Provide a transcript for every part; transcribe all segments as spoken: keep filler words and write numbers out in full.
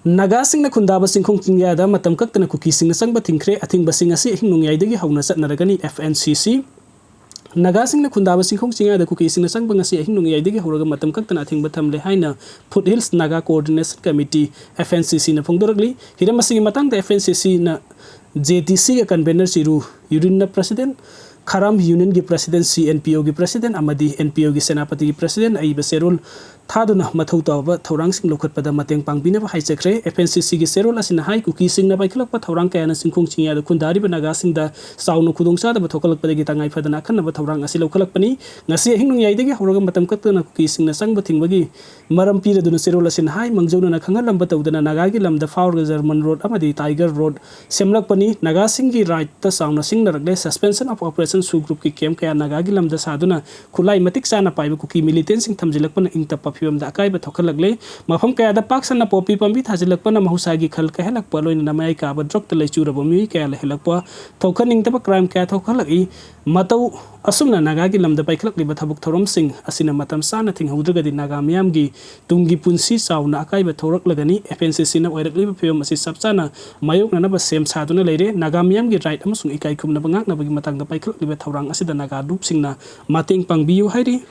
ꯅꯥꯒꯥꯁꯤꯡꯅ ꯈꯨꯟꯗꯥꯕ ꯆꯤꯡꯈꯣꯡ ꯆꯤꯡꯌꯥꯗ ꯃꯇꯝ ꯀꯛꯇꯅ ꯀꯨꯀꯤꯁꯤꯡꯅ ꯆꯪꯕ ꯊꯤꯡꯈ꯭ꯔꯦ꯫ ꯑꯊꯤꯡꯕꯁꯤꯡ ꯑꯁꯤ ꯑꯍꯤꯡ ꯅꯣꯡꯌꯥꯏꯗꯒꯤ ꯍꯧꯅ ꯆꯠꯅꯔꯒꯅꯤ꯫ F N C C꯫ ꯅꯥꯒꯥꯁꯤꯡꯅ ꯈꯨꯟꯗꯥꯕ ꯆꯤꯡꯈꯣꯡ ꯆꯤꯡꯌꯥꯗ ꯀꯨꯀꯤꯁꯤꯡꯅ ꯆꯪꯕ ꯉꯁꯤ ꯑꯍꯤꯡ ꯅꯣꯡꯌꯥꯏꯗꯒꯤ ꯍꯧꯔꯒ ꯃꯇꯝ ꯀꯛꯇꯅ ꯑꯊꯤꯡꯕ ꯊꯝꯂꯦ ꯍꯥꯏꯅ Foothills Naga Coordination Committee, F N C C ꯅ ꯐꯣꯡꯗꯣꯔꯛꯂꯤ꯫ ꯍꯤꯔꯝ ꯑꯁꯤꯒꯤ ꯃꯇꯥꯡꯗ F N C C ꯅ J T C ꯒ convener ꯆꯤꯔꯨ ꯌꯨꯔꯤꯟꯅ president, ꯈꯥꯔꯥꯝ ꯌꯨꯅꯤꯌꯟꯒꯤ president, C N P O ꯒꯤ president ꯑꯃꯗꯤ N P O ꯒꯤ ꯁꯦꯅꯥꯄꯇꯤꯒꯤ president ꯑꯏꯕ ꯆꯦꯔꯣꯜ ꯊꯥꯗꯨꯅ ꯃꯊꯧ ꯇꯥꯕ ꯊꯧꯔꯥꯡꯁꯤꯡ ꯂꯧꯈꯠꯄꯗ ꯃꯇꯦꯡ ꯄꯥꯡꯕꯤꯅꯕ ꯍꯥꯏꯖꯈ꯭ꯔꯦ꯫ F N C C ꯒꯤ ꯆꯦꯔꯣꯜ ꯑꯁꯤꯅ ꯍꯥꯏ, ꯀꯨꯀꯤꯁꯤꯡꯅ ꯄꯥꯏꯈꯠꯂꯛꯄ ꯊꯧꯔꯥꯡ ꯀꯌꯥꯅ ꯆꯤꯡꯈꯣꯡ ꯆꯤꯡꯌꯥꯗ ꯈꯨꯟꯗꯥꯔꯤꯕ ꯅꯥꯒꯥꯁꯤꯡꯗ ꯆꯥꯎꯅ ꯈꯨꯗꯣꯡꯆꯥꯗꯕ ꯊꯣꯛꯍꯜꯂꯛꯄꯗꯒꯤ ꯇꯉꯥꯏ ꯐꯗꯅ ꯑꯈꯟꯅꯕ ꯊꯧꯔꯥꯡ ꯑꯁꯤ ꯂꯧꯈꯠꯂꯛꯄꯅꯤ꯫ ꯉꯁꯤ ꯑꯍꯤꯡ ꯅꯣꯡꯌꯥꯏꯗꯒꯤ ꯍꯧꯔꯒ ꯃꯇꯝ ꯀꯛꯇꯅ ꯀꯨꯀꯤꯁꯤꯡꯅ ꯆꯪꯕ ꯊꯤꯡꯕꯒꯤ ꯃꯔꯝ ꯄꯤꯔꯗꯨꯅ ꯆꯦꯔꯣꯜ ꯑꯁꯤꯅ ꯍꯥꯏ, ꯃꯥꯡꯖꯧꯅꯅ ꯈꯪꯍꯜꯂꯝꯕ ꯇꯧꯗꯅ ꯅꯥꯒꯥꯒꯤ ꯂꯝꯗ ꯐꯥꯎꯔꯒ German road ꯑꯃꯗꯤ Tiger road ꯁꯦꯝꯂꯛꯄꯅꯤ꯫ ꯅꯥꯒꯥꯁꯤꯡꯒꯤ rightꯇ ꯆꯥꯎꯅ ꯁꯤꯡꯅꯔꯛꯂꯦ꯫ Suspension of Operation ꯁꯨ groupꯀꯤ camp ꯀꯌꯥ ꯅꯥꯒꯥꯒꯤ ꯂꯝꯗ ꯁꯥꯗꯨꯅ ꯈꯨꯠꯂꯥꯏ ꯃꯇꯤꯛ ꯆꯥꯅ ꯄꯥꯏꯕ ꯀꯨꯀꯤ militantꯁꯤꯡ ꯊꯝꯖꯤꯜꯂꯛꯄꯅ ꯏꯪ ꯇꯞꯄ ꯐꯤꯕꯝꯗ ꯑꯀꯥꯏꯕ ꯊꯣꯛꯍꯜꯂꯛꯂꯦ꯫ ꯃꯐꯝ ꯀꯌꯥꯗ ꯄꯥꯛ ꯁꯟꯅ ꯄꯣꯄꯤ ꯄꯥꯝꯕꯤ ꯊꯥꯖꯤꯜꯂꯛꯄꯅ ꯃꯍꯧꯁꯥꯒꯤ ꯈꯜ ꯀꯥꯏꯍꯜꯂꯛꯄ, ꯂꯣꯏꯅꯅ ꯃꯌꯥꯏ ꯀꯥꯕ drugꯇ ꯂꯩꯆꯨꯔꯕ ꯃꯤꯑꯣꯏ ꯀꯌꯥ ꯂꯩꯍꯜꯂꯛꯄ, ꯊꯣꯛꯍꯟꯅꯤꯡꯗꯕ crime ꯀꯌꯥ ꯊꯣꯛꯍꯜꯂꯛꯏ꯫ ꯃꯇꯧ ꯑꯁꯨꯝꯅ ꯅꯥꯒꯥꯒꯤ ꯂꯝꯗ ꯄꯥꯏꯈꯠꯂꯛꯂꯤꯕ ꯊꯕꯛ ꯊꯧꯔꯝꯁꯤꯡ ꯑꯁꯤꯅ ꯃꯇꯝ ꯆꯥꯅ ꯊꯤꯡꯍꯧꯗ꯭ꯔꯒꯗꯤ ꯅꯥꯒꯥ ꯃꯤꯌꯥꯝꯒꯤ ꯇꯨꯡꯒꯤ ꯄꯨꯟꯁꯤ ꯆꯥꯎꯅ ꯑꯀꯥꯏꯕ ꯊꯣꯛꯂꯛꯂꯒꯅꯤ꯫ F N C Cꯅ ꯑꯣꯏꯔꯛꯂꯤꯕ ꯐꯤꯕꯝ ꯑꯁꯤ ꯆꯞ ꯆꯥꯅ ꯃꯥꯌꯣꯛꯅꯅꯕ ꯁꯦꯝ ꯁꯥꯗꯨꯅ ꯂꯩꯔꯦ꯫ ꯅꯥꯒꯥ ꯃꯤꯌꯥꯝꯒꯤ right ꯑꯃꯁꯨꯡ ꯏꯀꯥꯏ ꯈꯨꯝꯅꯕ ꯉꯥꯛꯅꯕꯒꯤ ꯃꯇꯥꯡꯗ ꯄꯥꯏꯈꯠꯂꯛꯂꯤꯕ ꯊꯧꯔꯥꯡ ꯑꯁꯤꯗ ꯅꯥꯒꯥ ꯂꯨꯞꯁꯤꯡꯅ ꯃꯇꯦꯡ ꯄꯥꯡꯕꯤꯌꯨ ꯍꯥꯏꯔꯤ꯫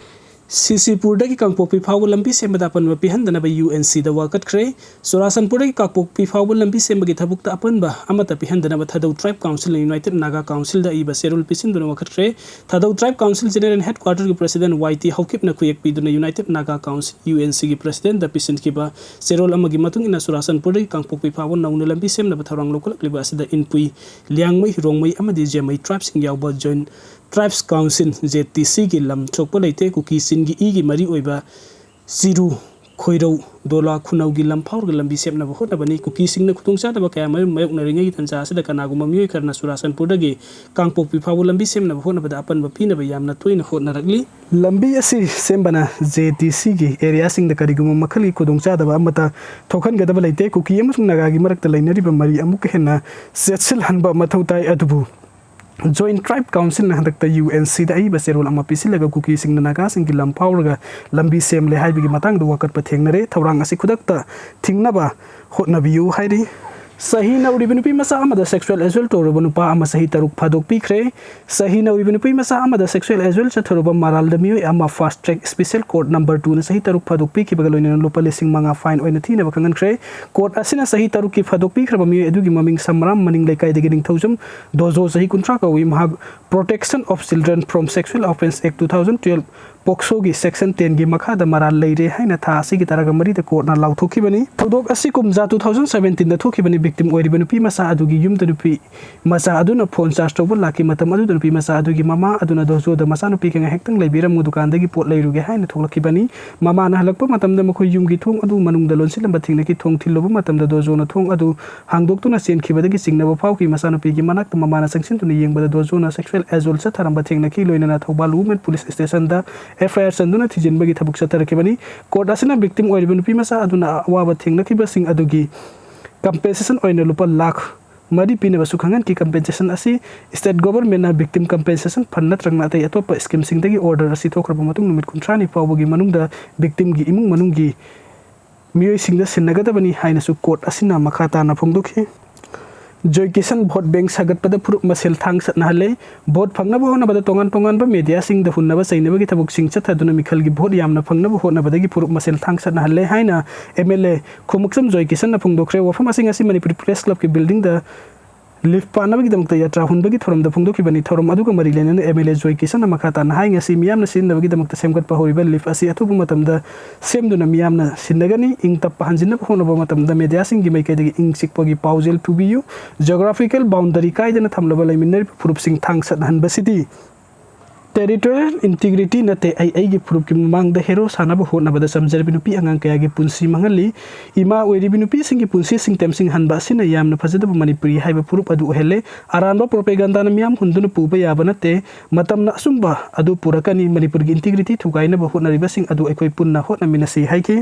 ꯁꯤꯁꯤꯄꯨꯔꯗꯒꯤ ꯀꯥꯡꯄꯣꯛꯄꯤ ꯐꯥꯎꯕ ꯂꯝꯕꯤ ꯁꯦꯝꯕꯗ ꯑꯄꯟꯕ ꯄꯤꯍꯟꯗꯅꯕ U N Cꯗ ꯋꯥꯀꯠꯈ꯭ꯔꯦ꯫ ꯆꯨꯔꯥꯆꯥꯟꯄꯨꯔꯗꯒꯤ ꯀꯥꯡꯄꯣꯛꯄꯤ ꯐꯥꯎꯕ ꯂꯝꯕꯤ ꯁꯦꯝꯕꯒꯤ ꯊꯕꯛꯇ ꯑꯄꯟꯕ ꯑꯃꯠꯇ ꯄꯤꯍꯟꯗꯅꯕ ꯊꯥꯗꯧ Tribe Councilꯅ United Naga Councilꯗ ꯏꯕ ꯆꯦꯔꯣꯜ ꯄꯤꯁꯤꯟꯗꯨꯅ ꯋꯥꯀꯠꯈ꯭ꯔꯦ꯫ ꯊꯥꯗꯧ Tribe Council General Headquarterꯒꯤ President Y T ꯍꯥꯎꯀꯤꯞꯅ ꯈꯨꯌꯦꯛ ꯄꯤꯗꯨꯅ United Naga Council, U N Cꯒꯤ Presidentꯗ ꯄꯤꯁꯤꯟꯈꯤꯕ ꯆꯦꯔꯣꯜ ꯑꯃꯒꯤ ꯃꯇꯨꯡ ꯏꯟꯅ, ꯆꯨꯔꯥꯆꯥꯟꯄꯨꯔꯗꯒꯤ ꯀꯥꯡꯄꯣꯛꯄꯤ ꯐꯥꯎꯕ ꯅꯧꯅ ꯂꯝꯕꯤ ꯁꯦꯝꯅꯕ ꯊꯧꯔꯥꯡ ꯂꯧꯈꯠꯂꯛꯂꯤꯕ ꯑꯁꯤꯗ ꯏꯟꯄꯨꯏ, ꯂꯤꯌꯥꯡꯃꯩ, ꯔꯣꯡꯃꯩ ꯑꯃꯗꯤ ꯖꯦꯃꯩ Tribeꯁꯤꯡ ꯌꯥꯎꯕ Joint Tribes Council, J T Cꯒꯤ ꯂꯝ ꯁꯣꯛꯄ ꯂꯩꯇꯦ꯫ ꯀꯨꯀꯤ ꯆꯤꯟꯒꯤ ꯏꯒꯤ ꯃꯔꯤ ꯑꯣꯏꯕ ꯆꯤꯔꯨ, ꯈꯣꯏꯔꯧ, ꯗꯣꯂꯥ, ꯈꯨꯅꯧꯒꯤ ꯂꯝ ꯐꯥꯎꯔꯒ ꯂꯝꯕꯤ ꯁꯦꯝꯅꯕ ꯍꯣꯠꯅꯕꯅꯤ꯫ ꯀꯨꯀꯤꯁꯤꯡꯅ ꯈꯨꯗꯣꯡꯆꯥꯗꯕ ꯀꯌꯥꯃꯔꯨꯝ ꯃꯥꯌꯣꯛꯅꯔꯤꯉꯩꯒꯤ ꯇꯥꯟꯖꯥ ꯑꯁꯤꯗ ꯀꯅꯥꯒꯨꯝꯕ ꯃꯤꯑꯣꯏ ꯈꯔꯅ ꯆꯨꯔꯥꯆꯥꯟꯄꯨꯔꯗꯒꯤ ꯀꯥꯡꯄꯣꯛꯄꯤ ꯐꯥꯎꯕ ꯂꯝꯕꯤ ꯁꯦꯝꯅꯕ ꯍꯣꯠꯅꯕꯗ ꯑꯄꯟꯕ ꯄꯤꯅꯕ ꯌꯥꯝꯅ ꯇꯣꯏꯅ ꯍꯣꯠꯅꯔꯛꯂꯤ꯫ ꯂꯝꯕꯤ ꯑꯁꯤ ꯁꯦꯝꯕꯅ J T Cꯒꯤ areaꯁꯤꯡꯗ ꯀꯔꯤꯒꯨꯝꯕ ꯃꯈꯜꯒꯤ ꯈꯨꯗꯣꯡꯆꯥꯗꯕ ꯑꯃꯠꯇ ꯊꯣꯛꯍꯟꯒꯗꯕ ꯂꯩꯇꯦ꯫ ꯀꯨꯀꯤ ꯑꯃꯁꯨꯡ ꯅꯥꯒꯥꯒꯤ ꯃꯔꯛꯇ ꯂꯩꯅꯔꯤꯕ ꯃꯔꯤ ꯑꯃꯨꯛꯀ ꯍꯦꯟꯅ ꯆꯦꯠꯁꯤꯜꯍꯟꯕ ꯃꯊꯧ ꯇꯥꯏ꯫ ꯑꯗꯨꯕꯨ Joint Tribe Councilꯅ ꯍꯟꯗꯛꯇ ꯌꯨ ꯑꯦꯟ ꯁꯤꯗ ꯑꯏꯕ ꯆꯦꯔꯣꯜ ꯑꯃ ꯄꯤꯁꯤꯜꯂꯒ ꯀꯨꯀꯤꯁꯤꯡꯅ ꯅꯥꯒꯥꯁꯤꯡꯒꯤ ꯂꯝ ꯐꯥꯎꯔꯒ ꯂꯝꯕꯤ ꯁꯦꯝꯂꯦ ꯍꯥꯏꯕꯒꯤ ꯃꯇꯥꯡꯗ ꯋꯥꯀꯠꯄ ꯊꯦꯡꯅꯔꯦ꯫ ꯊꯧꯔꯥꯡ ꯑꯁꯤ ꯈꯨꯗꯛꯇ ꯊꯤꯡꯅꯕ ꯍꯣꯠꯅꯕꯤꯌꯨ ꯍꯥꯏꯔꯤ꯫ ꯆꯍꯤ ꯅꯧꯔꯤꯕ ꯅꯨꯄꯤ ꯃꯆꯥ ꯑꯃꯗ sexual assault ꯇꯧꯔꯨꯕ ꯅꯨꯄꯥ ꯑꯃ ꯆꯍꯤ ꯇꯔꯨꯛ ꯐꯥꯗꯣꯛꯄꯤꯈ꯭ꯔꯦ꯫ ꯆꯍꯤ ꯅꯧꯔꯤꯕ ꯅꯨꯄꯤ ꯃꯆꯥ ꯑꯃꯗ sexual assault ꯆꯠꯊꯔꯨꯕ ꯃꯔꯥꯜꯗ ꯃꯤꯑꯣꯏ ꯑꯃ fast track special court number twoꯅ ꯆꯍꯤ ꯇꯔꯨꯛ ꯐꯥꯗꯣꯛꯄꯤꯈꯤꯕꯒ ꯂꯣꯏꯅꯅ ꯂꯨꯄꯥ ꯂꯤꯁꯤꯡ ꯃꯉꯥ fine ꯑꯣꯏꯅ ꯊꯤꯅꯕ ꯈꯪꯍꯟꯈ꯭ꯔꯦ꯫ Court ꯑꯁꯤꯅ ꯆꯍꯤ ꯇꯔꯨꯛꯀꯤ ꯐꯥꯗꯣꯛꯄꯤꯈ꯭ꯔꯕ ꯃꯤꯑꯣꯏ ꯑꯗꯨꯒꯤ ꯃꯃꯤꯡ ꯁꯝꯔꯥꯝ ꯃꯅꯤꯡ ꯂꯩꯀꯥꯏꯗꯒꯤ ꯅꯤꯡꯊꯧꯖꯝ ꯗꯣꯖꯣ ꯆꯍꯤ ꯀꯨꯟꯊ꯭ꯔꯥ ꯀꯧꯏ꯫ ꯃꯍꯥꯛ Protection of Children from Sexual Offence Act two thousand twelve, ꯄꯣꯛꯁꯣꯒꯤ section tenꯒꯤ ꯃꯈꯥꯗ ꯃꯔꯥꯜ ꯂꯩꯔꯦ ꯍꯥꯏꯅ ꯊꯥ ꯑꯁꯤꯒꯤ ꯇꯔꯥꯒ ꯃꯔꯤꯗ courtꯅ ꯂꯥꯎꯊꯣꯛꯈꯤꯕꯅꯤ꯫ ꯊꯧꯗꯣꯛ ꯑꯁꯤ ꯀꯨꯝꯖꯥ two thousand seventeenꯗ ꯊꯣꯛꯈꯤꯕꯅꯤ꯫ Victim ꯑꯣꯏꯔꯤꯕ ꯅꯨꯄꯤ ꯃꯆꯥ ꯑꯗꯨꯒꯤ ꯌꯨꯝꯗ ꯅꯨꯄꯤ ꯃꯆꯥ ꯑꯗꯨꯅ phone charge ꯇꯧꯕ ꯂꯥꯛꯈꯤ꯫ ꯃꯇꯝ ꯑꯗꯨꯗ ꯅꯨꯄꯤ ꯃꯆꯥ ꯑꯗꯨꯒꯤ ꯃꯃꯥ ꯑꯗꯨꯅ ꯗꯣꯖꯣꯗ "ꯃꯆꯥꯅꯨꯄꯤꯒ ꯉꯥꯏꯍꯥꯛꯇꯪ ꯂꯩꯕꯤꯔꯝꯃꯨ, ꯗꯨꯀꯥꯟꯗꯒꯤ ꯄꯣꯠ ꯂꯩꯔꯨꯒꯦ" ꯍꯥꯏꯅ ꯊꯣꯛꯂꯛꯈꯤꯕꯅꯤ꯫ ꯃꯃꯥꯅ ꯍꯜꯂꯛꯄ ꯃꯇꯝꯗ ꯃꯈꯣꯏ ꯌꯨꯝꯒꯤ ꯊꯣꯡ ꯑꯗꯨ ꯃꯅꯨꯡꯗ ꯂꯣꯟꯁꯤꯜꯂꯝꯕ ꯊꯦꯡꯅꯈꯤ꯫ ꯊꯣꯡ ꯊꯤꯜꯂꯨꯕ ꯃꯇꯝꯗ ꯗꯣꯖꯣꯅ ꯊꯣꯡ ꯑꯗꯨ ꯍꯥꯡꯗꯣꯛꯇꯨꯅ ꯆꯦꯟꯈꯤꯕꯗꯒꯤ ꯆꯤꯡꯅꯕ ꯐꯥꯎꯈꯤ꯫ ꯃꯆꯥꯅꯨꯄꯤꯒꯤ ꯃꯅꯥꯛꯇ ꯃꯃꯥꯅ ꯆꯪꯁꯤꯟꯗꯨꯅ ꯌꯦꯡꯕꯗ ꯗꯣꯖꯣꯅ sexual assault ꯆꯠꯊꯔꯝꯕ ꯊꯦꯡꯅꯈꯤ꯫ ꯂꯣꯏꯅꯅ Thoubal Women Police Stationꯗ F I R ꯆꯟꯗꯨꯅ ꯊꯤꯖꯤꯟꯕꯒꯤ ꯊꯕꯛ ꯆꯠꯊꯔꯛꯈꯤꯕꯅꯤ꯫ Court ꯑꯁꯤꯅ victim ꯑꯣꯏꯔꯤꯕ ꯅꯨꯄꯤ ꯃꯆꯥ ꯑꯗꯨꯅ ꯑꯋꯥꯕ ꯊꯦꯡꯅꯈꯤꯕꯁꯤꯡ ꯑꯗꯨꯒꯤ compensation ꯑꯣꯏꯅ ꯂꯨꯄꯥ ꯂꯥꯈ ꯃꯔꯤ ꯄꯤꯅꯕꯁꯨ ꯈꯪꯍꯟꯈꯤ꯫ Compensation ꯑꯁꯤ state governmentꯅ Victim Compensation Fund ꯅꯠꯇ꯭ꯔꯒꯅ ꯑꯇꯩ ꯑꯇꯣꯞꯄ schemeꯁꯤꯡꯗꯒꯤ order ꯑꯁꯤ ꯊꯣꯛꯈ꯭ꯔꯕ ꯃꯇꯨꯡ ꯅꯨꯃꯤꯠ ꯀꯨꯟꯊ꯭ꯔꯥꯅꯤ ꯐꯥꯎꯕꯒꯤ ꯃꯅꯨꯡꯗ victimꯒꯤ ꯏꯃꯨꯡ ꯃꯅꯨꯡꯒꯤ ꯃꯤꯑꯣꯏꯁꯤꯡꯗ ꯁꯤꯟꯅꯒꯗꯕꯅꯤ ꯍꯥꯏꯅꯁꯨ court ꯑꯁꯤꯅ ꯃꯈꯥ ꯇꯥꯅ ꯐꯣꯡꯗꯣꯛꯈꯤ꯫ ꯖꯣꯏ ꯀꯤꯁꯟ vote bank ꯁꯥꯒꯠꯄꯗ ꯐꯨꯔꯨꯞ ꯃꯁꯦꯜ ꯊꯥꯡ ꯆꯠꯅꯍꯜꯂꯦ꯫ Vote ꯐꯪꯅꯕ ꯍꯣꯠꯅꯕꯗ ꯇꯣꯉꯥꯟ ꯇꯣꯉꯥꯟꯕ mediaꯁꯤꯡꯗ ꯍꯨꯟꯅꯕ ꯆꯩꯅꯕꯒꯤ ꯊꯕꯛꯁꯤꯡ ꯆꯠꯊꯗꯨꯅ ꯃꯤꯈꯜꯒꯤ vote ꯌꯥꯝꯅ ꯐꯪꯅꯕ ꯍꯣꯠꯅꯕꯗꯒꯤ ꯐꯨꯔꯨꯞ ꯃꯁꯦꯜ ꯊꯥꯡ ꯆꯠꯅꯍꯜꯂꯦ ꯍꯥꯏꯅ M L A ꯈꯣꯡꯎꯞꯆꯝ ꯖꯣꯏ ꯀꯤꯁꯟꯅ ꯐꯣꯡꯗꯣꯛꯈ꯭ꯔꯦ꯫ ꯋꯥꯐꯝ ꯑꯁꯤꯡ ꯑꯁꯤ ꯃꯅꯤꯄꯨꯔꯤ Press Clubꯀꯤ buildingꯗ lift ꯄꯥꯟꯅꯕꯒꯤꯗꯃꯛꯇ ꯌꯥꯇ꯭ꯔꯥ ꯍꯨꯟꯕꯒꯤ ꯊꯧꯔꯝꯗ ꯐꯣꯡꯗꯣꯛꯈꯤꯕꯅꯤ꯫ ꯊꯧꯔꯝ ꯑꯗꯨꯒ ꯃꯔꯤ ꯂꯩꯅꯅ M L A ꯖꯣꯏ ꯀꯤꯁꯟꯅ ꯃꯈꯥ ꯇꯥꯅ ꯍꯥꯏ, ꯉꯁꯤ ꯃꯤꯌꯥꯝꯅ ꯁꯤꯖꯤꯟꯅꯕꯒꯤꯗꯃꯛꯇ ꯁꯦꯝꯒꯠꯄ ꯍꯧꯔꯤꯕ lift ꯑꯁꯤ ꯑꯊꯨꯕ ꯃꯇꯝꯗ ꯁꯦꯝꯗꯨꯅ ꯃꯤꯌꯥꯝꯅ ꯁꯤꯟꯅꯒꯅꯤ꯫ ꯏꯪ ꯇꯞꯄ ꯍꯟꯖꯤꯟꯅꯕ ꯍꯣꯠꯅꯕ ꯃꯇꯝꯗ mediaꯁꯤꯡꯒꯤ ꯃꯥꯏꯀꯩꯗꯒꯤ ꯏꯪ ꯆꯤꯛꯄꯒꯤ ꯄꯥꯎꯖꯦꯜ ꯄꯨꯕꯤꯌꯨ꯫ Geographical boundary ꯀꯥꯏꯗꯅ ꯊꯝꯂꯕ ꯂꯩꯃꯤꯟꯅꯔꯤꯕ ꯐꯨꯔꯨꯞꯁꯤꯡ ꯊꯥꯡ ꯆꯠꯅꯍꯟꯕꯁꯤꯗꯤ territorial integrity ꯅꯠꯇꯦ꯫ ꯑꯩ ꯑꯩꯒꯤ ꯐꯨꯔꯨꯞꯀꯤ ꯃꯃꯥꯡꯗ hero ꯁꯥꯅꯕ ꯍꯣꯠꯅꯕꯗ ꯆꯝꯖꯔꯕꯤ ꯅꯨꯄꯤ ꯑꯉꯥꯡ ꯀꯌꯥꯒꯤ ꯄꯨꯟꯁꯤ ꯃꯥꯡꯍꯜꯂꯤ꯫ ꯏꯃꯥ ꯑꯣꯏꯔꯤꯕꯤ ꯅꯨꯄꯤꯁꯤꯡꯒꯤ ꯄꯨꯟꯁꯤ ꯁꯤꯡꯇꯝꯁꯤꯡ ꯍꯟꯕ ꯑꯁꯤꯅ ꯌꯥꯝꯅ ꯐꯖꯗꯕ ꯃꯅꯤꯄꯨꯔꯤ ꯍꯥꯏꯕ ꯐꯨꯔꯨꯞ ꯑꯗꯨ ꯑꯣꯏꯍꯜꯂꯦ꯫ ꯑꯔꯥꯟꯕ propagandaꯅ ꯃꯤꯌꯥꯝ ꯍꯨꯟꯗꯨꯅ ꯄꯨꯕ ꯌꯥꯕ ꯅꯠꯇꯦ꯫ ꯃꯇꯝꯅ ꯑꯆꯨꯝꯕ ꯑꯗꯨ ꯄꯨꯔꯛꯀꯅꯤ꯫ ꯃꯅꯤꯄꯨꯔꯒꯤ integrity ꯊꯨꯒꯥꯏꯅꯕ ꯍꯣꯠꯅꯔꯤꯕꯁꯤꯡ ꯑꯗꯨ ꯑꯩꯈꯣꯏ ꯄꯨꯟꯅ ꯍꯣꯠꯅꯃꯤꯟꯅꯁꯤ ꯍꯥꯏꯈꯤ꯫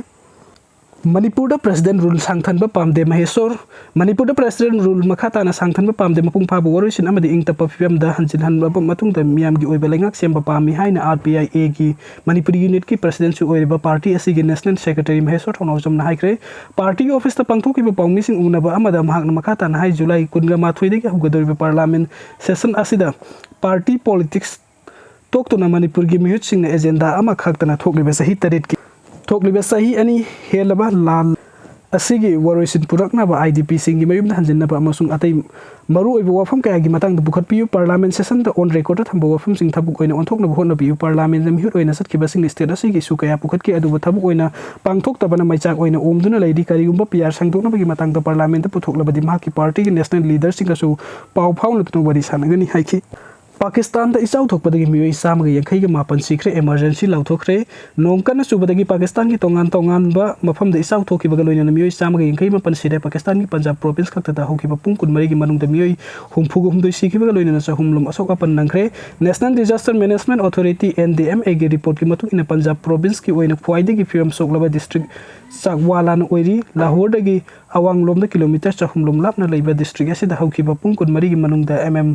ꯃꯅꯤꯄꯨꯔꯗ ꯄ꯭ꯔꯦꯁꯤꯗꯦꯟ ꯔꯨꯜ ꯁꯥꯡꯊꯟꯕ ꯄꯥꯝꯗꯦ, ꯃꯍꯦꯁꯣꯔ꯫ ꯃꯅꯤꯄꯨꯔꯗ ꯄ꯭ꯔꯦꯁꯤꯗꯦꯟ ꯔꯨꯜ ꯃꯈꯥ ꯇꯥꯅ ꯁꯥꯡꯊꯟꯕ ꯄꯥꯝꯗꯦ, ꯃꯄꯨꯡ ꯐꯥꯕ ꯋꯥꯔꯣꯏꯁꯤꯟ ꯑꯃꯗꯤ ꯏꯪ ꯇꯞꯄ ꯐꯤꯕꯝꯗ ꯍꯟꯖꯤꯜꯍꯟꯂꯕ ꯃꯇꯨꯡꯗ ꯃꯤꯌꯥꯝꯒꯤ ꯑꯣꯏꯕ ꯂꯩꯉꯥꯛ ꯁꯦꯝꯕ ꯄꯥꯝꯃꯤ ꯍꯥꯏꯅ ꯑꯥꯔ ꯄꯤ ꯑꯥꯏ ꯑꯦꯒꯤ ꯃꯅꯤꯄꯨꯔꯤ ꯌꯨꯅꯤꯠꯀꯤ ꯄ꯭ꯔꯦꯁꯤꯗꯦꯟꯁꯨ ꯑꯣꯏꯔꯤꯕ ꯄꯥꯔꯇꯤ ꯑꯁꯤꯒꯤ ꯅꯦꯁꯅꯦꯜ ꯁꯦꯀ꯭ꯔꯦꯇꯔꯤ ꯃꯍꯦꯁꯣꯔ ꯊꯧꯅꯥꯎꯖꯝꯅ ꯍꯥꯏꯈ꯭ꯔꯦ꯫ ꯄꯥꯔꯇꯤꯒꯤ ꯑꯣꯐꯤꯁꯇ ꯄꯥꯡꯊꯣꯛꯈꯤꯕ ꯄꯥꯎꯃꯤꯁꯤꯡ ꯎꯅꯕ ꯑꯃꯗ ꯃꯍꯥꯛꯅ ꯃꯈꯥ ꯇꯥꯅ ꯍꯥꯏ, ꯖꯨꯂꯥꯏ ꯀꯨꯟꯒ ꯃꯥꯊꯣꯏꯗꯒꯤ ꯍꯧꯒꯗꯧꯔꯤꯕ ꯄꯥꯔꯂꯥꯃꯦꯟ ꯁꯦꯁꯟ ꯑꯁꯤꯗ ꯄꯥꯔꯇꯤ ꯄꯣꯂꯤꯇꯤꯛꯁ ꯇꯣꯛꯇꯨꯅ ꯃꯅꯤꯄꯨꯔꯒꯤ ꯃꯤꯍꯨꯠꯁꯤꯡꯅ ꯑꯦꯖꯦꯟꯗꯥ ꯑꯃꯈꯛꯇꯅ ꯊꯣꯛꯂꯤꯕ ꯆꯍꯤ ꯇꯔꯦꯠꯀꯤ, ꯊꯣꯛꯂꯤꯕ ꯆꯍꯤ ꯑꯅꯤ ꯍꯦꯜꯂꯕ ꯂꯥꯟ ꯑꯁꯤꯒꯤ ꯋꯥꯔꯣꯏꯁꯤꯟ ꯄꯨꯔꯛꯅꯕ, ꯑꯥꯏ ꯗꯤ ꯄꯤꯁꯤꯡꯒꯤ ꯃꯌꯨꯝꯗ ꯍꯟꯖꯤꯟꯅꯕ ꯑꯃꯁꯨꯡ ꯑꯇꯩ ꯃꯔꯨꯑꯣꯏꯕ ꯋꯥꯐꯝ ꯀꯌꯥꯒꯤ ꯃꯇꯥꯡꯗ ꯄꯨꯈꯠꯄꯤꯌꯨ꯫ ꯄꯥꯔꯂꯥꯃꯦꯟ ꯁꯦꯁꯟꯗ ꯑꯣꯟ ꯔꯦꯀꯣꯔꯗꯇ ꯊꯝꯕ ꯋꯥꯐꯝꯁꯤꯡ ꯊꯕꯛ ꯑꯣꯏꯅ ꯑꯣꯟꯊꯣꯛꯅꯕ ꯍꯣꯠꯅꯕꯤꯌꯨ꯫ ꯄꯥꯔꯂꯥꯃꯦꯟꯗ ꯃꯤꯍꯨꯠ ꯑꯣꯏꯅ ꯆꯠꯈꯤꯕꯁꯤꯡꯅ ꯁ꯭ꯇꯦꯠ ꯑꯁꯤꯒꯤ ꯏꯁꯨ ꯀꯌꯥ ꯄꯨꯈꯠꯈꯤ, ꯑꯗꯨꯕꯨ ꯊꯕꯛ ꯑꯣꯏꯅ ꯄꯥꯡꯊꯣꯛꯇꯕꯅ ꯃꯩꯆꯥꯛ ꯑꯣꯏꯅ ꯑꯣꯝꯗꯨꯅ ꯂꯩꯔꯤ꯫ ꯀꯔꯤꯒꯨꯝꯕ ꯄꯤ ꯑꯥꯔ ꯁꯦꯡꯗꯣꯛꯅꯕꯒꯤ ꯃꯇꯥꯡꯗ ꯄꯥꯔꯂꯥꯃꯦꯟꯗ ꯄꯨꯊꯣꯛꯂꯕꯗꯤ ꯃꯍꯥꯛꯀꯤ ꯄꯥꯔꯇꯤꯒꯤ ꯅꯦꯁꯅꯦꯜ ꯂꯤꯗꯔꯁꯤꯡꯒꯁꯨ ꯄꯥꯎ ꯐꯥꯎꯅꯗꯨꯅ ꯋꯥꯔꯤ ꯁꯥꯟꯅꯒꯅꯤ ꯍꯥꯏꯈꯤ꯫ ꯄꯥꯀꯤꯁꯇꯥꯟꯗ ꯏꯆꯥꯎ ꯊꯣꯛꯄꯗꯒꯤ ꯃꯤꯑꯣꯏ ꯆꯥꯝꯃꯒ ꯌꯥꯡꯈꯩꯒ ꯃꯥꯄꯟ ꯁꯤꯈ꯭ꯔꯦ, ꯏꯃꯔꯖꯦꯟꯁꯤ ꯂꯥꯎꯊꯣꯛꯈ꯭ꯔꯦ꯫ ꯅꯣꯡ ꯀꯟꯅ ꯆꯨꯕꯗꯒꯤ ꯄꯥꯀꯤꯁꯇꯥꯟꯒꯤ ꯇꯣꯉꯥꯟ ꯇꯣꯉꯥꯟꯕ ꯃꯐꯝꯗ ꯏꯆꯥꯎ ꯊꯣꯛꯈꯤꯕꯒ ꯂꯣꯏꯅꯅ ꯃꯤꯑꯣꯏ ꯆꯥꯝꯃꯒ ꯌꯥꯡꯈꯩ ꯃꯥꯄꯟ ꯁꯤꯔꯦ꯫ ꯄꯥꯀꯤꯁꯇꯥꯟꯒꯤ ꯄꯟꯖꯥꯕ ꯄ꯭ꯔꯣꯚꯤꯟꯁ ꯈꯛꯇꯗ ꯍꯧꯈꯤꯕ ꯄꯨꯡ ꯀꯨꯟꯃꯔꯤꯒꯤ ꯃꯅꯨꯡꯗ ꯃꯤꯑꯣꯏ ꯍꯨꯝꯐꯨꯒ ꯍꯨꯝꯗꯣꯏ ꯁꯤꯈꯤꯕꯒ ꯂꯣꯏꯅꯅ ꯆꯍꯨꯝꯂꯣꯝ ꯑꯁꯣꯛ ꯑꯄꯟ ꯅꯪꯈ꯭ꯔꯦ꯫ National Disaster Management Authority, N D M A ꯒꯤ ꯔꯤꯄꯣꯔꯠꯀꯤ ꯃꯇꯨꯡ ꯏꯟꯅ ꯄꯟꯖꯥꯕ ꯄ꯭ꯔꯣꯚꯤꯟꯁꯀꯤ ꯑꯣꯏꯅ ꯈ꯭ꯋꯥꯏꯗꯒꯤ ꯐꯤꯕꯝ ꯁꯣꯛꯂꯕ ꯗꯤꯁꯇ꯭ꯔꯤꯛ ꯆꯥꯛꯋꯥꯂꯥꯅ ꯑꯣꯏꯔꯤ꯫ ꯂꯥꯍꯣꯔꯗꯒꯤ ꯑꯋꯥꯡꯂꯣꯝꯗ ꯀꯤꯂꯣꯃꯤꯇꯔ ꯆꯍꯨꯝꯂꯣꯝ ꯂꯥꯞꯅ ꯂꯩꯕ ꯗꯤꯁꯇ꯭ꯔꯤꯛ ꯑꯁꯤꯗ ꯍꯧꯈꯤꯕ ꯄꯨꯡ ꯀꯨꯟꯃꯔꯤꯒꯤ ꯃꯅꯨꯡꯗ M M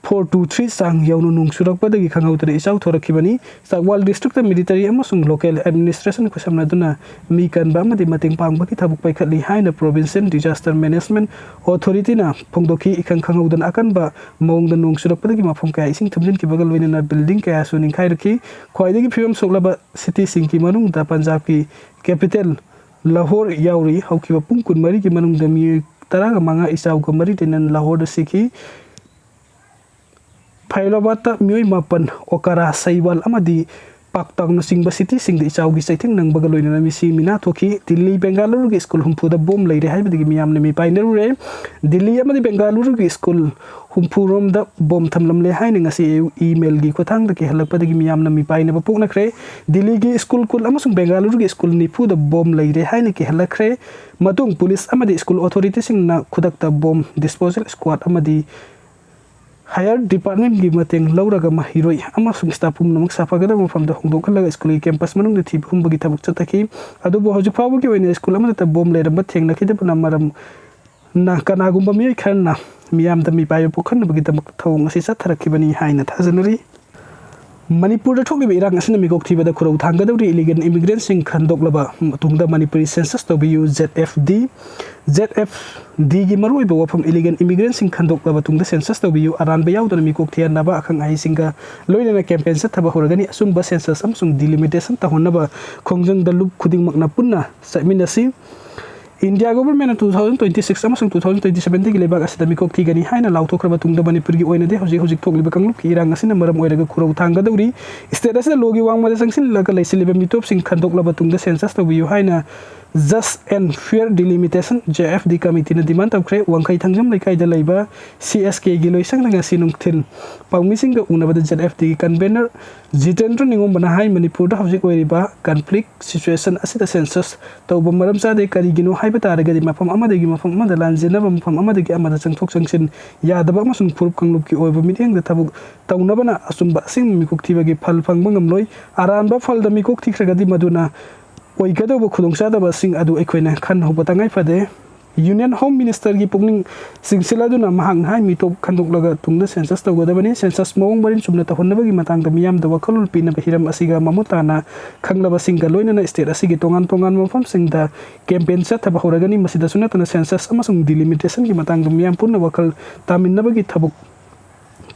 four two three ꯆꯥꯡ ꯌꯧꯅ ꯅꯣꯡ ꯆꯨꯔꯛꯄꯗꯒꯤ ꯈꯪꯍꯧꯗꯅ ꯏꯆꯥꯎ ꯊꯣꯔꯛꯈꯤꯕꯅꯤ꯫ ꯆꯥꯛꯋꯥꯜ ꯗꯤꯁꯇ꯭ꯔꯤꯛꯇ ꯃꯤꯂꯤꯇꯔꯤ ꯑꯃꯁꯨꯡ ꯂꯣꯀꯦꯜ ꯑꯦꯗꯃꯤꯅꯤꯁꯇ꯭ꯔꯦꯁꯟ ꯈꯨꯠꯁꯝꯅꯗꯨꯅ ꯃꯤ ꯀꯟꯕ ꯑꯃꯗꯤ ꯃꯇꯦꯡ ꯄꯥꯡꯕꯒꯤ ꯊꯕꯛ ꯄꯥꯏꯈꯠꯂꯤ ꯍꯥꯏꯅ Provincial Disaster Management Authority ꯅ ꯐꯣꯡꯗꯣꯛꯈꯤ꯫ ꯏꯈꯪ ꯈꯪꯍꯧꯗꯅ ꯑꯀꯟꯕ ꯃꯑꯣꯡꯗ ꯅꯣꯡ ꯆꯨꯔꯛꯄꯗꯒꯤ ꯃꯐꯝ ꯀꯌꯥ ꯏꯁꯤꯡ ꯊꯨꯝꯖꯤꯟꯈꯤꯕꯒ ꯂꯣꯏꯅꯅ ꯕꯤꯜꯗꯤꯡ ꯀꯌꯥꯁꯨ ꯅꯤꯡꯈꯥꯏꯔꯛꯈꯤ꯫ ꯈ꯭ꯋꯥꯏꯗꯒꯤ ꯐꯤꯕꯝ ꯁꯣꯛꯂꯕ ꯁꯤꯇꯤꯁꯤꯡꯒꯤ ꯃꯅꯨꯡꯗ ꯄꯟꯖꯥꯕꯀꯤ ꯀꯦꯄꯤꯇꯦꯜ ꯂꯥꯍꯣꯔ ꯌꯥꯎꯔꯤ꯫ ꯍꯧꯈꯤꯕ ꯄꯨꯡ ꯀꯨꯟꯃꯔꯤꯒꯤ ꯃꯅꯨꯡꯗ ꯃꯤꯑꯣꯏ ꯇꯔꯥꯃꯉꯥ ꯏꯆꯥꯎꯒ ꯃꯔꯤ ꯂꯩꯅꯅ ꯂꯥꯍꯣꯔꯗ ꯁꯤꯈꯤ꯫ ꯐꯩꯔꯥꯕꯥꯗꯇ ꯃꯤꯑꯣꯏ ꯃꯥꯄꯟ, ꯑꯣꯀꯥꯔꯥ, ꯁꯩꯋꯥꯜ ꯑꯃꯗꯤ ꯄꯥꯛꯇꯥꯡꯅꯆꯤꯡꯕ ꯁꯤꯇꯤꯁꯤꯡꯗ ꯏꯆꯥꯎꯒꯤ ꯆꯩꯊꯦꯡ ꯅꯪꯕꯒ ꯂꯣꯏꯅꯅ ꯃꯤꯁꯤ ꯃꯤꯅꯥ ꯊꯣꯛꯈꯤ꯫ ꯗꯤꯜꯂꯤ, ꯕꯦꯡꯒꯥꯂꯨꯔꯨꯒꯤ ꯁ꯭ꯀꯨꯜ ꯍꯨꯝꯐꯨꯗ ꯕꯣꯝ ꯂꯩꯔꯦ ꯍꯥꯏꯕꯗꯒꯤ ꯃꯤꯌꯥꯝꯅ ꯃꯤꯄꯥꯏꯅꯔꯨꯔꯦ꯫ ꯗꯤꯜꯂꯤ ꯑꯃꯗꯤ ꯕꯦꯡꯒꯥꯂꯨꯔꯨꯒꯤ ꯁ꯭ꯀꯨꯜ ꯍꯨꯝꯐꯨꯔꯣꯝꯗ ꯕꯣꯝ ꯊꯝꯂꯝꯂꯦ ꯍꯥꯏꯅ ꯉꯁꯤ ꯑꯌꯨꯛ ꯏꯃꯦꯜꯒꯤ ꯈꯨꯠꯊꯥꯡꯗ ꯀꯤꯍꯜꯂꯛꯄꯗꯒꯤ ꯃꯤꯌꯥꯝꯅ ꯃꯤꯄꯥꯏꯅꯕ ꯄꯣꯛꯅꯈ꯭ꯔꯦ꯫ ꯗꯤꯜꯂꯤꯒꯤ ꯁ꯭ꯀꯨꯜ ꯀꯨꯟ ꯑꯃꯁꯨꯡ ꯕꯦꯡꯒꯥꯂꯨꯔꯨꯒꯤ ꯁ꯭ꯀꯨꯜ ꯅꯤꯐꯨꯗ ꯕꯣꯝ ꯂꯩꯔꯦ ꯍꯥꯏꯅ ꯀꯤꯍꯜꯂꯛꯈ꯭ꯔꯦ꯫ ꯃꯇꯨꯡ ꯄꯨꯂꯤꯁ ꯑꯃꯗꯤ ꯁ꯭ꯀꯨꯜ ꯑꯣꯊꯣꯔꯤꯇꯤꯁꯤꯡꯅ ꯈꯨꯗꯛꯇ ꯕꯣꯝ ꯗꯤꯁꯄꯣꯖꯦꯜ ꯁ꯭ꯀ꯭ꯋꯥꯗ ꯑꯃꯗꯤ ꯍꯥꯌꯔ ꯗꯤꯄꯥꯔꯠꯃꯦꯟꯒꯤ ꯃꯇꯦꯡ ꯂꯧꯔꯒ ꯃꯍꯩꯔꯣꯏ ꯑꯃꯁꯨꯡ ꯁ꯭ꯇꯥꯐ ꯄꯨꯝꯅꯃꯛ ꯁꯥꯐꯒꯗꯕ ꯃꯐꯝꯗ ꯍꯣꯡꯗꯣꯛꯍꯜꯂꯒ ꯁ꯭ꯀꯨꯜꯒꯤ ꯀꯦꯝꯄꯁ ꯃꯅꯨꯡꯗ ꯊꯤꯕ ꯍꯨꯝꯕꯒꯤ ꯊꯕꯛ ꯆꯠꯊꯈꯤ꯫ ꯑꯗꯨꯕꯨ ꯍꯧꯖꯤꯛ ꯐꯥꯎꯕꯒꯤ ꯑꯣꯏꯅ ꯁ꯭ꯀꯨꯜ ꯑꯃꯠꯇ ꯕꯣꯝ ꯂꯩꯔꯝꯕ ꯊꯦꯡꯅꯈꯤꯗꯕꯅ ꯃꯔꯝ ꯅ ꯀꯅꯥꯒꯨꯝꯕ ꯃꯤꯑꯣꯏ ꯈꯔꯅ ꯃꯤꯌꯥꯝꯗ ꯃꯤꯄꯥꯏꯕ ꯄꯣꯛꯍꯟꯅꯕꯒꯤꯗꯃꯛ ꯊꯧꯑꯣꯡ ꯑꯁꯤ ꯆꯠꯊꯔꯛꯈꯤꯕꯅꯤ ꯍꯥꯏꯅ ꯊꯥꯖꯅꯔꯤ꯫ ꯃꯅꯤꯄꯨꯔꯗ ꯊꯣꯛꯂꯤꯕ ꯏꯔꯥꯡ ꯑꯁꯤꯅ ꯃꯤꯀꯣꯛ ꯊꯤꯕꯗ ꯈꯨꯔꯧ ꯊꯥꯡꯒꯗꯧꯔꯤ꯫ ꯏꯂꯤꯒꯦꯜ ꯏꯃꯤꯒ꯭ꯔꯦꯟꯁꯤꯡ ꯈꯟꯗꯣꯛꯂꯕ ꯃꯇꯨꯡꯗ ꯃꯅꯤꯄꯨꯔꯤ ꯁꯦꯟꯁꯁ ꯇꯧꯕꯤꯌꯨ꯫ Z F D, Z F ꯗꯤꯒꯤ ꯃꯔꯨꯑꯣꯏꯕ ꯋꯥꯐꯝ: ꯏꯂꯤꯒꯦꯜ ꯏꯃꯤꯒ꯭ꯔꯦꯟꯁꯤꯡ ꯈꯟꯗꯣꯛꯂꯕ ꯇꯨꯡꯗ ꯁꯦꯟꯁꯁ ꯇꯧꯕꯤꯌꯨ꯫ ꯑꯔꯥꯟꯕ ꯌꯥꯎꯗꯅ ꯃꯤꯀꯣꯛ ꯊꯤꯍꯟꯅꯕ ꯑꯈꯪ ꯑꯍꯩꯁꯤꯡꯒ ꯂꯣꯏꯅꯅ ꯀꯦꯝꯄꯦꯟ ꯆꯠꯊꯕ ꯍꯧꯔꯒꯅꯤ꯫ ꯑꯆꯨꯝꯕ ꯁꯦꯟꯁꯁ ꯑꯃꯁꯨꯡ ꯗꯤꯂꯤꯃꯤꯇꯦꯁꯟ ꯇꯧꯍꯟꯅꯕ ꯈꯣꯡꯖꯪꯗ ꯂꯨꯞ ꯈꯨꯗꯤꯡꯃꯛꯅ ꯄꯨꯟꯅ ꯆꯠꯃꯤꯟꯅꯁꯤ꯫ ꯏꯟꯗꯤꯌꯥ ꯒꯣꯚꯔꯟꯃꯦꯟꯠꯅ two thousand twenty six ꯑꯃꯁꯨꯡ two thousand twenty sevenꯗꯒꯤ ꯂꯩꯕꯥꯛ ꯑꯁꯤꯗ ꯃꯤꯀꯣꯛ ꯊꯤꯒꯅꯤ ꯍꯥꯏꯅ ꯂꯥꯎꯊꯣꯛꯈ꯭ꯔꯕ ꯇꯨꯡꯗ ꯃꯅꯤꯄꯨꯔꯒꯤ ꯑꯣꯏꯅꯗꯤ ꯍꯧꯖꯤꯛ ꯍꯧꯖꯤꯛ ꯊꯣꯛꯂꯤꯕ ꯀꯥꯡꯂꯨꯞꯀꯤ ꯏꯔꯥꯡ ꯑꯁꯤꯅ ꯃꯔꯝ ꯑꯣꯏꯔꯒ ꯈꯨꯔꯧ ꯊꯥꯡꯒꯗꯧꯔꯤ꯫ ꯁ꯭ꯇꯦꯠ ꯑꯁꯤꯗ ꯂꯣꯒꯤ ꯋꯥꯡꯃꯗ ꯆꯪꯁꯤꯜꯂꯒ ꯂꯩꯁꯤꯜꯂꯤꯕ ꯃꯤꯇꯣꯞꯁꯤꯡ ꯈꯟꯗꯣꯛꯂꯕ ꯇꯨꯡꯗ ꯁꯦꯟꯁꯁ ꯇꯧꯕꯤꯌꯨ ꯍꯥꯏꯅ Just and Fair Delimitation, J F D, ꯀꯃꯤꯇꯤꯅ ꯗꯤꯃꯥꯟ ꯇꯧꯈ꯭ꯔꯦ꯫ ꯋꯥꯡꯈꯩ ꯊꯥꯡꯖꯝ ꯂꯩꯀꯥꯏꯗ ꯂꯩꯕ C S Kꯒꯤ ꯂꯣꯏꯁꯪꯗ ꯉꯁꯤ ꯅꯨꯡꯊꯤꯜ ꯄꯥꯎꯃꯤꯁꯤꯡꯒ ꯎꯅꯕꯗ J F Dꯒꯤ ꯀꯟꯚꯦꯅꯔ ꯖꯤꯇꯦꯟꯗ꯭ꯔ ꯅꯤꯉꯣꯝꯕꯅ ꯍꯥꯏ, ꯃꯅꯤꯄꯨꯔꯗ ꯍꯧꯖꯤꯛ ꯑꯣꯏꯔꯤꯕ ꯀꯟꯐ꯭ꯂꯤꯛ ꯁꯤꯆꯨꯋꯦꯁꯟ ꯑꯁꯤꯗ ꯁꯦꯟꯁꯁ ꯇꯧꯕ ꯃꯔꯝ ꯆꯥꯗꯦ꯫ ꯀꯔꯤꯒꯤꯅꯣ ꯍꯥꯏꯕ ꯇꯥꯔꯒꯗꯤ ꯃꯐꯝ ꯑꯃꯗꯒꯤ ꯃꯐꯝ ꯑꯃꯗ ꯂꯥꯟꯖꯦꯟꯅꯕ, ꯃꯐꯝ ꯑꯃꯗꯒꯤ ꯑꯃꯗ ꯆꯪꯊꯣꯛ ꯆꯪꯁꯤꯟ ꯌꯥꯗꯕ ꯑꯃꯁꯨꯡ ꯐꯨꯔꯨꯞ ꯀꯥꯡꯂꯨꯞꯀꯤ ꯑꯣꯏꯕ ꯃꯤꯠꯌꯦꯡꯗ ꯊꯕꯛ ꯇꯧꯅꯕꯅ ꯑꯆꯨꯝꯕ ꯑꯁꯦꯡꯕ ꯃꯤꯀꯣꯛ ꯊꯤꯕꯒꯤ ꯐꯜ ꯐꯪꯕ ꯉꯝꯂꯣꯏ꯫ ꯑꯔꯥꯟꯕ ꯐꯜꯗ ꯃꯤꯀꯣꯛ ꯊꯤꯈ꯭ꯔꯒꯗꯤ ꯃꯗꯨꯅ ꯑꯣꯏꯒꯗꯧꯕ ꯈꯨꯗꯣꯡꯆꯥꯗꯕꯁꯤꯡ ꯑꯗꯨ ꯑꯩꯈꯣꯏꯅ ꯈꯟꯅꯍꯧꯕ ꯇꯉꯥꯏ ꯐꯗꯦ꯫ ꯌꯨꯅꯤꯌꯟ ꯍꯣꯝ ꯃꯤꯅꯤꯁꯇꯔꯒꯤ ꯄꯨꯛꯅꯤꯡ ꯆꯤꯡꯁꯤꯜꯂꯗꯨꯅ ꯃꯍꯥꯛꯅ ꯍꯥꯏ, ꯃꯤꯇꯣꯞ ꯈꯟꯗꯣꯛꯂꯒ ꯇꯨꯡꯗ ꯁꯦꯟꯁꯁ ꯇꯧꯒꯗꯕꯅꯤ꯫ ꯁꯦꯟꯁꯁ ꯃꯑꯣꯡ ꯃꯔꯤꯟ ꯆꯨꯝꯅ ꯇꯧꯍꯟꯅꯕꯒꯤ ꯃꯇꯥꯡꯗ ꯃꯤꯌꯥꯝꯗ ꯋꯥꯈꯜꯂꯣꯟ ꯄꯤꯅꯕ ꯍꯤꯔꯝ ꯑꯁꯤꯒ ꯃꯃꯨꯠ ꯇꯥꯅ ꯈꯪꯂꯕꯁꯤꯡꯒ ꯂꯣꯏꯅꯅ ꯁ꯭ꯇꯦꯠ ꯑꯁꯤꯒꯤ ꯇꯣꯉꯥꯟ ꯇꯣꯉꯥꯟꯕ ꯃꯐꯝꯁꯤꯡꯗ ꯀꯦꯝꯄꯦꯟ ꯆꯠꯊꯕ ꯍꯧꯔꯒꯅꯤ꯫ ꯃꯁꯤꯗꯁꯨ ꯅꯠꯇꯅ ꯁꯦꯟꯁꯁ ꯑꯃꯁꯨꯡ ꯗꯤꯂꯤꯃꯤꯇꯦꯁꯟꯒꯤ ꯃꯇꯥꯡꯗ ꯃꯤꯌꯥꯝ ꯄꯨꯟꯅ ꯋꯥꯈꯜ ꯇꯥꯃꯤꯟꯅꯕꯒꯤ ꯊꯕꯛ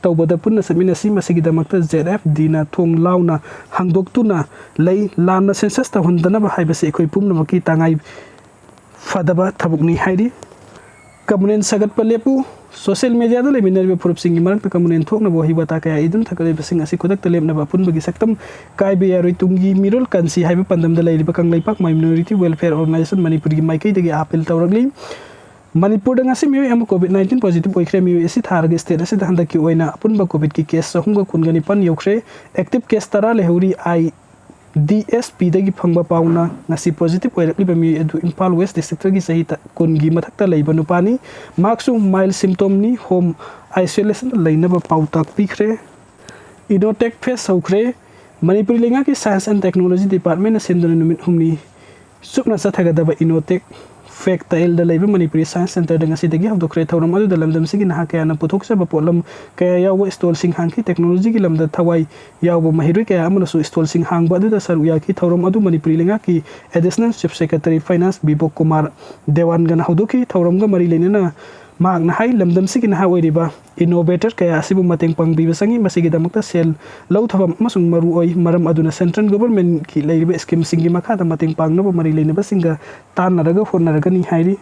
ꯇꯧꯕꯗ ꯄꯨꯟꯅ ꯆꯠꯃꯤꯟꯅꯁꯤ꯫ ꯃꯁꯤꯒꯤꯗꯃꯛꯇ J F Dꯅ ꯊꯣꯡ ꯂꯥꯎꯅ ꯍꯥꯡꯗꯣꯛꯇꯨꯅ ꯂꯩ꯫ ꯂꯥꯟꯅ ꯁꯦꯟꯁꯁ ꯇꯧꯍꯟꯗꯅꯕ ꯍꯥꯏꯕꯁꯤ ꯑꯩꯈꯣꯏ ꯄꯨꯝꯅꯃꯛꯀꯤ ꯇꯉꯥꯏ ꯐꯗꯕ ꯊꯕꯛꯅꯤ ꯍꯥꯏꯔꯤ꯫ ꯀꯝꯃꯨꯅꯦꯜ ꯁꯥꯒꯠꯄ ꯂꯦꯞꯄꯨ꯫ ꯁꯣꯁꯤꯌꯦꯜ ꯃꯦꯗꯤꯌꯥꯗ ꯂꯩꯃꯤꯟꯅꯔꯤꯕ ꯐꯨꯔꯨꯞꯁꯤꯡꯒꯤ ꯃꯔꯛꯇ ꯀꯝꯃꯨꯅꯦꯜ ꯊꯣꯛꯅꯕ ꯋꯥꯍꯩ ꯋꯥꯇꯥ ꯀꯌꯥ ꯏꯗꯨꯅ ꯊꯛꯒꯠꯂꯤꯕꯁꯤꯡ ꯑꯁꯤ ꯈꯨꯗꯛꯇ ꯂꯦꯞꯅꯕ ꯑꯄꯨꯟꯕꯒꯤ ꯁꯛꯇꯝ ꯀꯥꯏꯕ ꯌꯥꯔꯣꯏ꯫ ꯇꯨꯡꯒꯤ ꯃꯤꯔꯣꯜ ꯀꯟꯁꯤ ꯍꯥꯏꯕ ꯄꯥꯟꯗꯝꯗ ꯂꯩꯔꯤꯕ ꯀꯪꯂꯩꯄꯥꯛ ꯃꯥꯏꯅꯣꯔꯤꯇꯤ ꯋꯦꯜꯐꯤꯌꯔ ꯑꯣꯔꯒꯅꯥꯏꯖꯦꯁꯟ ꯃꯅꯤꯄꯨꯔꯒꯤ ꯃꯥꯏꯀꯩꯗꯒꯤ ꯑꯥꯄꯤꯜ ꯇꯧꯔꯛꯂꯤ꯫ ꯃꯅꯤꯄꯨꯔꯗ ꯉꯁꯤ ꯃꯤꯑꯣꯏ ꯑꯃ ꯀꯣꯚꯤꯗ ꯅꯥꯏꯟꯇꯤꯟ ꯄꯣꯖꯤꯇꯤꯚ ꯑꯣꯏꯈ꯭ꯔꯦ꯫ ꯃꯤꯑꯣꯏ ꯑꯁꯤ ꯊꯥꯔꯒ ꯁ꯭ꯇꯦꯠ ꯑꯁꯤꯗ ꯍꯟꯗꯛꯀꯤ ꯑꯣꯏꯅ ꯑꯄꯨꯟꯕ ꯀꯣꯚꯤꯗꯀꯤ ꯀꯦꯁ ꯆꯍꯨꯝꯒ ꯀꯨꯟꯒ ꯅꯤꯄꯥꯟ ꯌꯧꯈ꯭ꯔꯦ꯫ ꯑꯦꯛꯇꯤꯚ ꯀꯦꯁ ꯇꯔꯥ ꯂꯩꯍꯧꯔꯤ꯫ ꯑꯥꯏ ꯗꯤ ꯑꯦꯁ ꯄꯤꯗꯒꯤ ꯐꯪꯕ ꯄꯥꯎꯅ ꯉꯁꯤ positive ꯑꯣꯏꯔꯛꯂꯤꯕ ꯃꯤꯑꯣꯏ ꯑꯗꯨ ꯏꯝꯐꯥꯜ ꯋꯦꯁ ꯗꯤꯁꯇ꯭ꯔꯤꯛꯇꯒꯤ ꯆꯍꯤ ꯀꯨꯟꯒꯤ ꯃꯊꯛꯇ ꯂꯩꯕ ꯅꯨꯄꯥꯅꯤ꯫ ꯃꯍꯥꯛꯁꯨ mild symptomꯅꯤ, home isolationꯗ ꯂꯩꯅꯕ ꯄꯥꯎꯇꯥꯛ ꯄꯤꯈ꯭ꯔꯦ꯫ Innotech Fest ꯍꯧꯈ꯭ꯔꯦ꯫ ꯃꯅꯤꯄꯨꯔꯤ ꯂꯩꯉꯥꯛꯀꯤ Science and Technology Departmentꯅ ꯁꯤꯟꯗꯨꯅ ꯅꯨꯃꯤꯠ ꯍꯨꯝꯅꯤ ꯆꯨꯞꯅ ꯆꯠꯊꯒꯗꯕ Innotech ꯐꯦꯛꯇꯥꯏꯜꯗ ꯂꯩꯕ ꯃꯅꯤꯄꯨꯔꯤ Science Centreꯗ ꯉꯁꯤꯗꯒꯤ ꯍꯧꯗꯣꯛꯈ꯭ꯔꯦ꯫ ꯊꯧꯔꯝ ꯑꯗꯨꯗ ꯂꯝꯗꯝꯁꯤꯒꯤ ꯅꯍꯥ ꯀꯌꯥꯅ ꯄꯨꯊꯣꯛꯆꯕ ꯄꯣꯠꯂꯝ ꯀꯌꯥ ꯌꯥꯎꯕ stallꯁꯤꯡ ꯍꯥꯡꯈꯤ꯫ Technologyꯒꯤ ꯂꯝꯗ ꯊꯋꯥꯏ ꯌꯥꯎꯕ ꯃꯍꯩꯔꯣꯏ ꯀꯌꯥ ꯑꯃꯅꯁꯨ stallꯁꯤꯡ ꯍꯥꯡꯕ ꯑꯗꯨꯗ ꯁꯔꯨꯛ ꯌꯥꯈꯤ꯫ ꯊꯧꯔꯝ ꯑꯗꯨ ꯃꯅꯤꯄꯨꯔꯤ ꯂꯩꯉꯥꯛꯀꯤ Additional Chief Secretary Finance ꯕꯤꯕꯣꯛ Kumar ꯗꯦꯋꯥꯟꯒꯅ ꯍꯧꯗꯣꯛꯈꯤ꯫ ꯊꯧꯔꯝꯒ ꯃꯔꯤ ꯂꯩꯅꯅ ꯃꯍꯥꯛꯅ ꯍꯥꯏ, ꯂꯝꯗꯝꯁꯤꯒꯤ ꯅꯍꯥ ꯑꯣꯏꯔꯤꯕ innovator ꯀꯌꯥ ꯑꯁꯤꯕꯨ ꯃꯇꯦꯡ ꯄꯥꯡꯕꯤꯕ ꯆꯪꯏ꯫ ꯃꯁꯤꯒꯤꯗꯃꯛꯇ ꯁꯦꯜ ꯂꯧꯊꯐꯝ ꯑꯃꯁꯨꯡ ꯃꯔꯨꯑꯣꯏ꯫ ꯃꯔꯝ ꯑꯗꯨꯅ central governmentꯀꯤ ꯂꯩꯔꯤꯕ schemeꯁꯤꯡꯒꯤ ꯃꯈꯥꯗ ꯃꯇꯦꯡ ꯄꯥꯡꯅꯕ ꯃꯔꯤ ꯂꯩꯅꯕꯁꯤꯡꯒ ꯇꯥꯟꯅꯔꯒ ꯍꯣꯠꯅꯔꯒꯅꯤ ꯍꯥꯏꯔꯤ꯫